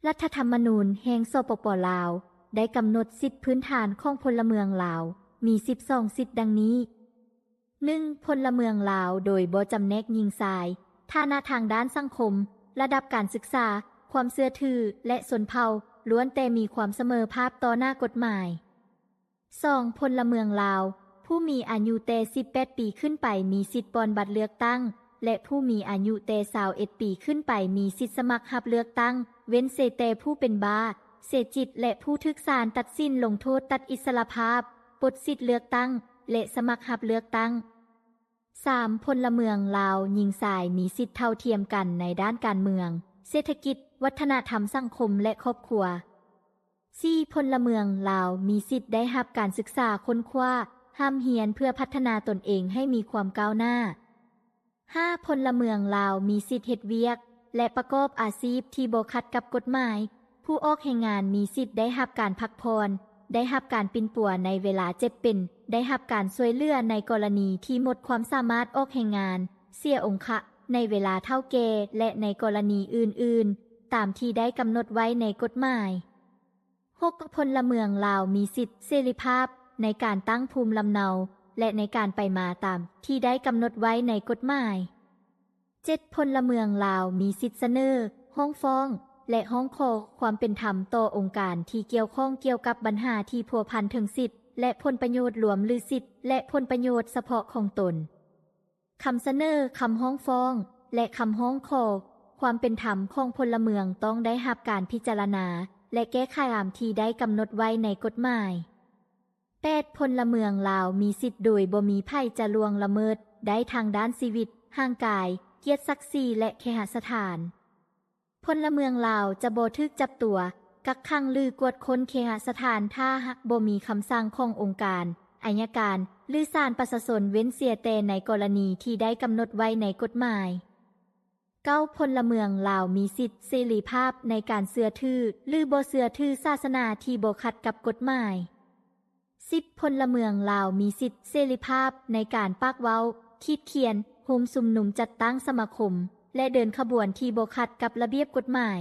ລັດຖະທຳມະນູນແຫ່ງ ສປປ ລາວ ໄດ້ກຳນົດສິດພື້ນຖານຂອງພົນລະເມືອງລາວ ມີສິບສອງສິດດັ່ງນີ້: ໜຶ່ງ ພົນລະເມືອງລາວໂດຍບໍ່ຈຳແນກຍິງຊາຍ, ຖານະທາງດ້ານສັງຄົມ, ລະດັບການສຶກສາ, ຄວາມເຊື່ອຖື ແລະ ຊົນເຜົ່າ ລ້ວນແຕ່ມີຄວາມສະເໝີພາບຕໍ່ໜ້າກົດໝາຍ. ສອງ ພົນລະເມືອງລາວ ຜູ້ມີອາຍຸແຕ່ສິບແປດປີຂຶ້ນໄປມີສິດປ່ອນບັດເລືອກຕັ້ງ ແລະ ຜູ້ມີອາຍຸແຕ່ຊາວເອັດປີຂຶ້ນໄປມີສິດສະໝັກຮັບເລືອກຕັ້ງ ເວັ້ນເສແຕ່ຜູ້ເປັນບ້າ, ເສຍຈິດ ແລະ ຜູ້ຖືກສານຕັດສິນລົງໂທດຕັດອິດສະຫຼະພາບ, ປົດສິດເລືອກຕັ້ງ ແລະ ສະໝັກຮັບເລືອກຕັ້ງ. ສາມ ພົນລະເມືອງລາວຍິງຊາຍມີສິດເທົ່າທຽມກັນໃນດ້ານການເມືອງ, ເສດຖະກິດ, ວັດທະນະທຳສັງຄົມ ແລະ ຄອບຄົວ. ສີ່ ພົນລະເມືອງລາວມີສິດໄດ້ຮັບການສຶກສາຄົ້ນຄວ້າ, ຮ່ຳຮຽນເພື່ອພັດທະນາຕົນເອງໃຫ້ມີຄວາມກ້າວໜ້າ. ຫ້າ ພົນລະເມືອງລາວມີສິດເຮັດວຽກ ແລະ ປະກອບອາຊີບທີ່ບໍ່ຂັດກັບກົດໝາຍ. ຜູ້ອອກແຮງງານມີສິດໄດ້ຮັບການພັກຜ່ອນ, ໄດ້ຮັບການປິ່ນປົວໃນເວລາເຈັບເປັນ, ໄດ້ຮັບການຊ່ວຍເຫຼືອໃນກໍລະນີທີ່ໝົດຄວາມສາມາດອອກແຮງງານ, ເສຍອົງຄະໃນເວລາເຖົ້າແກ່ ແລະ ໃນກໍລະນີອື່ນໆ ຕາມທີ່ໄດ້ກຳນົດໄວ້ໃນກົດໝາຍ. ຫົກ ພົນລະເມືອງລາວມີສິດເສລີພາບໃນການຕັ້ງພູມລຳເນົາ ແລະ ໃນການໄປມາຕາມທີ່ໄດ້ກຳນົດໄວ້ໃນກົດໝາຍ. ເຈັດ ພົນລະເມືອງລາວມີສິດສະເໜີ, ຮ້ອງຟ້ອງ ແລະ ຮ້ອງຂໍຄວາມເປັນທຳຕໍ່ອົງການທີ່ກ່ຽວຂ້ອງກ່ຽວກັບບັນຫາທີ່ພົວພັນເຖິງສິດ ແລະ ຜົນປະໂຫຍດລວມ ຫຼື ສິດ ແລະ ຜົນປະໂຫຍດສະເພາະຂອງຕົນ. ຄຳສະເໜີ, ຄຳຮ້ອງຟ້ອງ ແລະ ຄຳຮ້ອງຂໍຄວາມເປັນທຳຂອງພົນລະເມືອງຕ້ອງໄດ້ຮັບການພິຈາລະນາ ແລະ ແກ້ໄຂຕາມທີ່ໄດ້ກຳນົດໄວ້ໃນກົດໝາຍ. ແປດ ພົນລະເມືອງລາວມີສິດໂດຍບໍ່ມີໃຜຈະລ່ວງລະເມີດໄດ້ທາງດ້ານຊີວິດ, ຮ່າງກາຍ, ກຽດສັກສີ ແລະ ເຄຫະສະຖານ. ພົນລະເມືອງລາວຈະບໍ່ຖືກຈັບຕົວ, ກັກຂັງ ຫຼື ກວດຄົ້ນເຄຫະສະຖານ ຖ້າຫາກບໍ່ມີຄຳສັ່ງຂອງອົງການໄອຍະການ ຫຼື ສານປະຊາຊົນ ເວັ້ນເສຍແຕ່ໃນກໍລະນີທີ່ໄດ້ກຳນົດໄວ້ໃນກົດໝາຍ. ເກົ້າ ພົນລະເມືອງລາວມີສິດເສລີພາບໃນການເຊື່ອຖື ຫຼື ບໍ່ເຊື່ອຖືສາສະໜາທີ່ບໍ່ຂັດກັບກົດໝາຍ. ສິບ ພົນລະເມືອງລາວມີສິດເສລີພາບໃນການປາກເວົ້າ, ຂີດຂຽນ, ໂຮມຊຸມນຸມ, ຈັດຕັ້ງສະມາຄົມ ແລະ ເດີນຂະບວນທີ່ບໍ່ຂັດກັບລະບຽບກົດໝາຍ.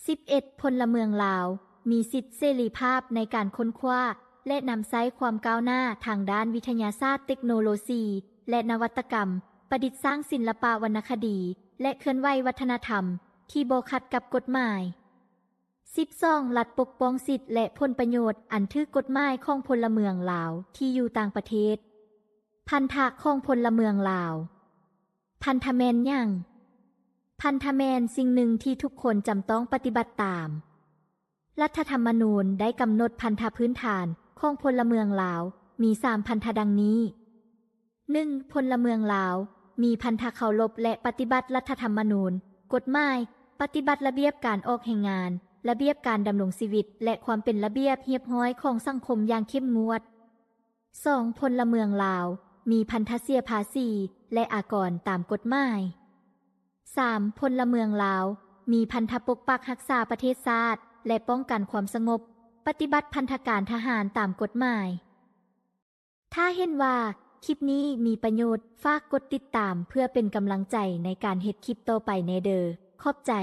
ສິບເອັດ ພົນລະເມືອງລາວມີສິດເສລີພາບໃນການຄົ້ນຄວ້າ ແລະ ນຳໃຊ້ຄວາມກ້າວໜ້າທາງດ້ານວິທະຍາສາດ, ເຕັກໂນໂລຊີ ແລະ ນະວັດຕະກຳ, ປະດິດສ້າງສິນລະປະວັນນະຄະດີ ແລະ ເຄື່ອນໄຫວວັດທະນະທຳທີ່ບໍ່ຂັດກັບກົດໝາຍ. ສິບສອງ ລັດປົກປ້ອງສິດ ແລະ ຜົນປະໂຫຍດອັນຖືກກົດໝາຍຂອງພົນລະເມືອງລາວທີ່ຢູ່ຕ່າງປະເທດ. ພັນທະຂອງພົນລະເມືອງລາວ. ພັນທະແມ່ນຫຍັງ? ພັນທະແມ່ນສິ່ງໜຶ່ງທີ່ທຸກຄົນຈຳຕ້ອງປະຕິບັດຕາມ. ລັດຖະທຳມະນູນໄດ້ກຳນົດພັນທະພື້ນຖານຂອງພົນລະເມືອງລາວມີສາມພັນທະດັ່ງນີ້. ໜຶ່ງ ພົນລະເມືອງລາວມີພັນທະເຄົາລົບ ແລະ ປະຕິບັດລັດຖະທຳມະນູນ, ກົດໝາຍ, ປະຕິບັດລະບຽບການອອກແຮງງານ, ລະບຽບການດຳລົງຊີວິດ ແລະ ຄວາມເປັນລະບຽບຮຽບຮ້ອຍຂອງສັງຄົມຢ່າງເຂັ້ມງວດ. ສອງ ພົນລະເມືອງລາວມີພັນທະເສຍພາສີ ແລະ ອາກອນຕາມກົດໝາຍ. ສາມ ພົນລະເມືອງລາວມີພັນທະປົກປັກຮັກສາປະເທດຊາດ ແລະ ປ້ອງກັນຄວາມສະຫງົບ, ປະຕິບັດພັນທະການທະຫານຕາມກົດໝາຍ. ຖ້າເຫັນວ່າຄລິບນີ້ມີປະໂຫຍດ, ຝາກກົດຕິດຕາມເພື່ອເປັນກຳລັງໃຈໃນການເຮັດຄລິບຕໍ່ໄປແດ່ເດີ. ຂອບໃຈ.